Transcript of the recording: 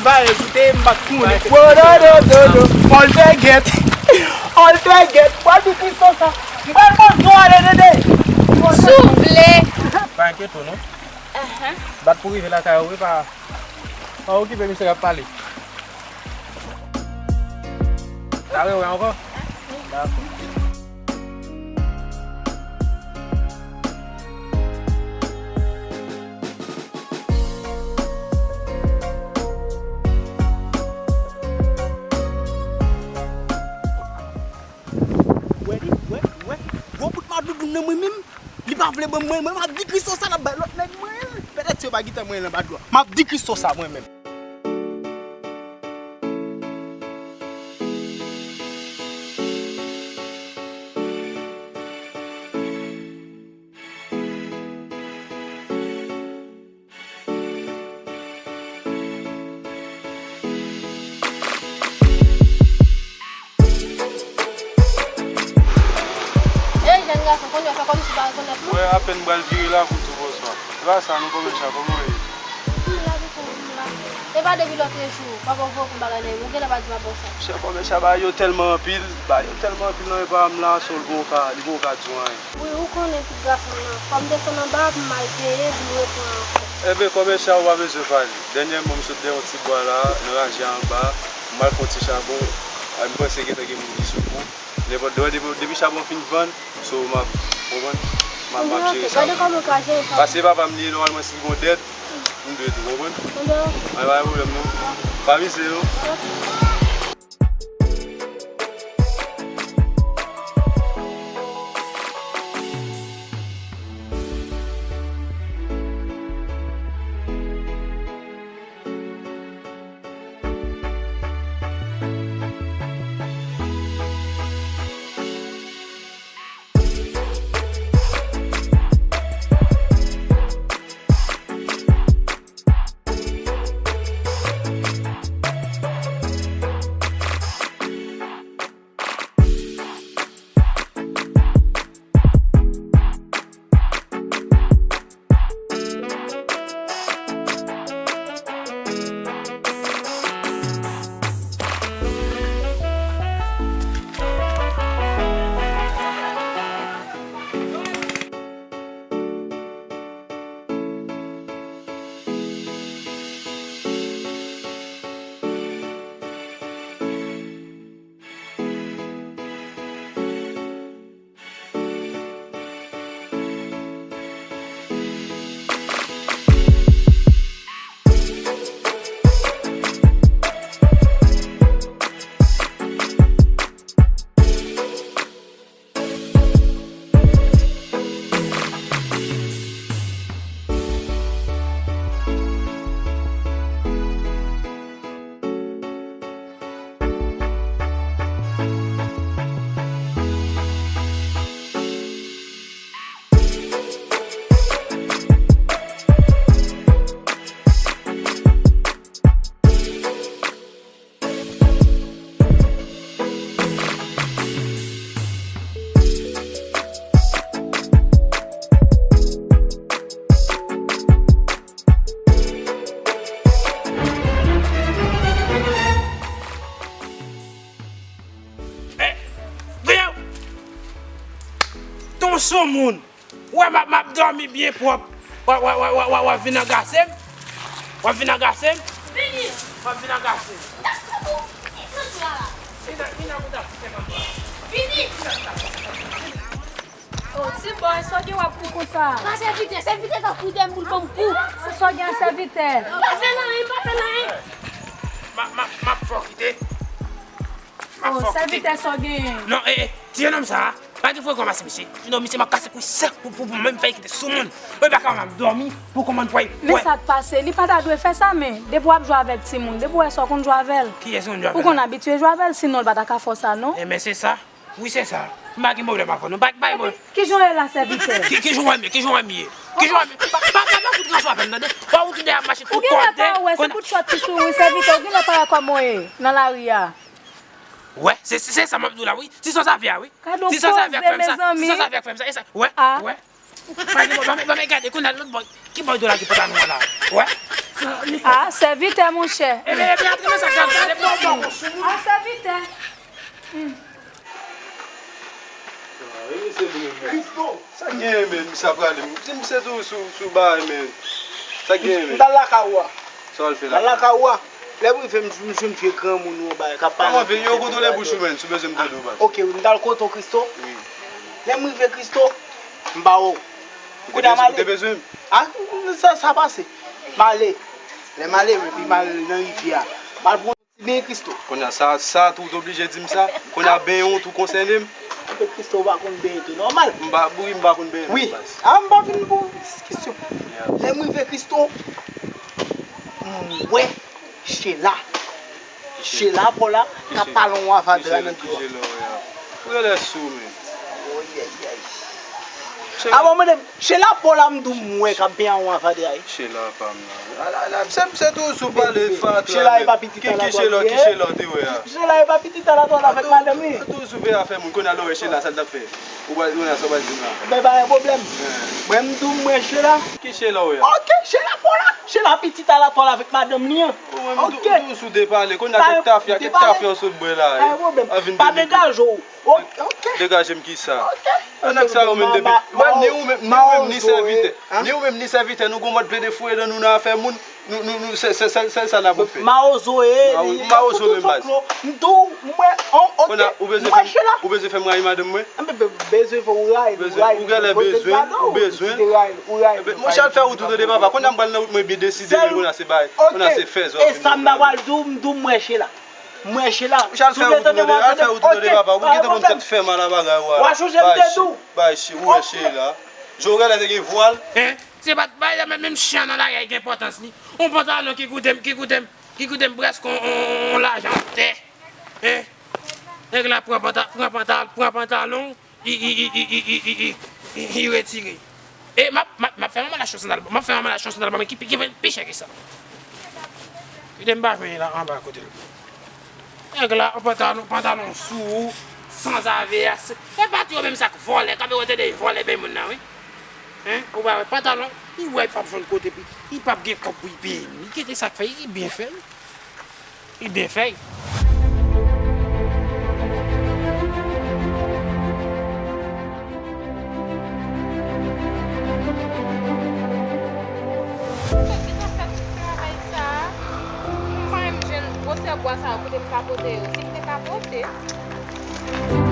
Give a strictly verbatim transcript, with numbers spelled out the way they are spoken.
Varèz ou te ye, m pa t konnen. Wododododo. Altègèt. Altègèt. Pral di Kristosa. M pral pran zon ale dede. Souvle. Pa enkyete w non. Bat pou rive lakay ou wi, pa, pa okipe misye k ap pale. Ta rewè ankò? Dakò. Wè li, wè, wè. Gwo bout madoudoun nan mwen menm. Li pa vle ban mwen, mwen, m ap di Kristosa l ap bay lòt nèg mwen. Petèt si yo pa gentan mwen nan badwa. M ap di Kristosa mwen menm. Ey, jèn gason, kounye a fè kòmsi w pa rekonèt mwen. Mwen apèn pral vire la pou di w bonswa. Se pa sa non, kòmèsyan, kòman w ye? M la, m la. E pa depi lòtrejou, papa w voye w pou m bagay nan men w, ou genlè pa di m a bonswa. Chè kòmèsyan, bagay yo tèlman anpil, bagay yo tèlman anpil nan men pa m la, so l poko ka, li poko ka di w anyen. Wi, ou konnen tout gason nan. Fò m desann anba pou m al peye, pou m repran ankò. Enben, kòmèsyan, ou pa bezwen pale. Dènyèman, m sot dèyè yon ti bwa la, nan raje a anba, m al fè yon ti chabon. A, m panse gentan gen moun ki sou kou. Nenpòt, depi, depi chabon fin vann, so, m ap, w konprann? M ap, m ap jere sa. Gade kòman w ka jere sa. Paske papa m li ye, nòmalman, si l gon dèt, m dwe tou, w konprann? Enben, pa gen pwoblèm, non. Pa mize, non. Eh, voyons. Ton soumoun. Wè, m ap, m ap dòmi byen pwòp. W ap, w ap, w ap, w ap, w ap, w ap vin agase m? W ap vin agase m? Vini! W ap vin agase m? M t ap fè pou ki kontra la? Vin a, vin a pou ta fè kontra. Vini! Oh, ti bòy, sa w gen w ap kou konsa? Pa sèvitè, sèvitè sa ap kou dèyè m pou l ban m kou. Se sa w gen ak sèvitè? M pa fè l anyen, m pa fè l anyen. M ap, m ap, m ap fè w kite. M ap fè w kite. Oh, sèvitè sa w genyen? Non, e, e, ti jennonm sa a, pa gen frekans misye. Non, misye, m ap kase kou sèk pou, pou, pou mwen, m fè l kite soumoun. Mwen pa ka, m ap dòmi pou kòman pway. Men sa k pase, li pa ta dwe fè sa, men depi w ap jwe avèk timoun, depi w wè sa w konn jwe avè l. Kiyès ou konn jwe avè l? Ou konn abitye jwe avè l, sinon l pa ta ka fè w sa, non. Enben, se sa. Wi, se sa. M pa gen pwoblèm avè w, non. Pa, pa gen pwoblèm. Kijan w ye la, sèvitè? Ki, kijan w wè m ye? Kijan w wè m ye? Kijan w wè m ye? Pa, pa, pa, pa fout gran sou avè m, tande? Pa fout de ap mache tout kòde. Ou genlè pa wè, se bout chòt ki sou ou, sèvitè. Ou genlè pa wè kòman w ye nan lari a. Wè, se, se, se sa m ap di w la, wi. Ti Sansavye a, wi. Ti Sansavye k fè m sa. Ti Sansavye k fè m sa. E sa, wè, wè. Pa gen pwoblèm, ban m gade, kounye a lòt bò, ki bò do la ki pantalon an la? Wè. Ah, sèvitè, monchè. Ebyen, ebyen, atremen sa, gade, gade, bon, bon. Ah, sèvitè. Hmm. Kristo, sa k genyen, men, misye ap rale m. Di m se tou sou, sou bagay, men. Sa k genyen, men? M t al lakay ou a. Sa w al fè lakay? M t al lakay ou a. Lè m rive, m, m jwenn vye granmoun ou bagay k ap pale. Kòman vye? Yo kontwole bouch ou, men, si w bezwen m tande w, baz. Ok, wi, m t al kote w, Kristo. Wi. Lè m rive, Kristo, m ba w. Ou te bezwen, ou te bezwen m? Ah, sa, sa pase. M ale. Lè m ale, epi m al nan rivyè a. M al pran ti benyen Kristo. Kounye a, sa, sa tou, ou t oblije di m sa? Kounye a, benyen w tou konsène m? Anpil Kristo, ou pa konn benyen tou, nòmal. M pa, wi, m pa konn benyen tou, baz. Ah, m pa vin pou kesyon. Yeah. Lè m rive Kristo, m wè Sheila. Ki Sheila? Sheila pa w la, k ap pale yon avadra nan dwòl. Ki Sheila w wè a? Ou genlè sou, men. Avan mande m, Sheila pa w la m di w m wè k ap benyen yon avadra, wi. Chela pa m nan. Ala, ala, se, se toujou pale fatra. Chela e pa pitit a la twal li ye? Ki Chela w te wè a? Chela e pa pitit a la twal avèk madanm li? Toujou veye afè moun. Kounye a lè w wè Chela, sa l t ap fè? Ou pral, kounye a sa w pral di m la? Ben, pa gen pwoblèm. Mwen, m di w m wè Chela. Ki Chela w wè a? Ok, Chela pa w la. Chela pitit a la twal avèk madanm li an. Ou menm, ou toujou de pale. Kounye a kèk tafya, kèk tafya w sot bwè la. Pa gen pwoblèm. Pa degaje w. Ok, ok. Degaje m kisa? Ok. Nèg sa yo menm depi, mwen, ni ou menm, ni ou menm, ni sèvitè. Ni ou menm, ni sèvitè, nou gon mòd plede foure dan nou nan afè moun. Nou, nou, nou, se, se, se, se sa n ap fè. Mawozo ye, li, mawozo menm baz. M tou, mwen, on, ok, mwen Chela. Ou bezwen fè m rayi madanm mwen? Bezwen fè w rayi, ou rayi. Ou genlè bezwen, ou bezwen. Monchè, al fè wout ou tande papa. Kounye a m pral nan wout mwen byen deside, men kounye a se bay. Kounye a se fè zòt. E sa m ta pral di w, m di w mwen Chela. Mwen Chela. Ou al fè wout ou tande, al fè wout ou tande papa. Ou gentan konn tèt fè mal a bagay ou a. W a chonje m te di w. Bay chi, ou wè Chela. Jorèl te gen vwal. Hein? Se pa t bay la, men menm chan nan lari a gen enpòtans li. On pantalon ki koute m, ki koute m, ki koute m prèske on, on, on lajan tè. Hein? Nèg la pran panta-, pran panta-, pran pantalon, li, li retire. E m ap, m ap, m ap fè manman l achte yon sandal, m ap fè manman l achte yon sandal ban mwen ki pi, ki pi chè ke sa. Kite m pa jwenn la anba kote l. Nèg la, pantalon, pantalon sou ou, sanzave a, se, e pa tou yo menm sa k vòlè, k ap rete de vòlè bay moun nan, wi. Hein? Ou pa wè pantalon, li wè li p ap jwenn kote, pi, li p ap gen kòb pou li peye m. Li kite sa k fè, li byen fè, wi. Li byen fè, wi. Kisa fè tout travay sa a? M pa menm jwenn gwosè bwa sa yo kote m ka pote yo. Si m te ka pote.